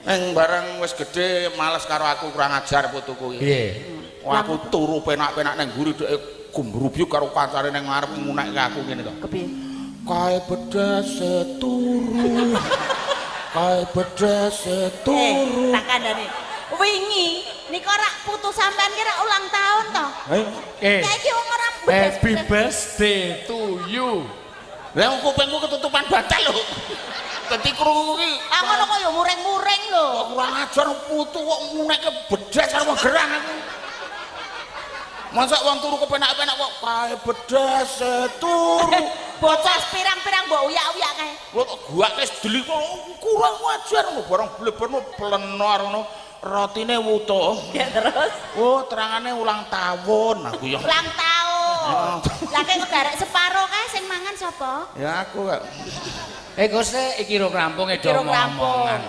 Ning bareng wis gedhe males karo aku, kurang ajar putuku iki. Piye? Wah, aku turu penak-penak nang mburi, dheke gumrubyuk karo kancane nang ngarep ngunekke aku ngene to. Kepiye? Kae bedese turu. Kae bedese turu. Eh, tak kandhane. Wingi nika rak putu sampean ki rak ulang tahun to. Ayo. Eh, Kayak iki wong ora happy birthday to you. Lah, wong kupingku ketutupan bantal lho. Dadi krungu ki. Ah, ngono kok ya muring-muring lho. Kok kurang ajar putu kok ngunekke bedes karo wong gerang aku. Masa wong turu kepenak-penak kok kae bedese turu. Bocah pirang-pirang mbok uyak-uyak kae. Kok gua wis deli kok kurang ajar ngono, barang bleberno plenor ngono rotine wutuh. Ya terus? Oh, terangane ulang tahun aku ya. Ulang tahun. Lah, kok garek separo kae sing mangan sapa? Ya aku kok. Eh, Gusti, iki rung rampung e Iki rung rampung. omong-omongan.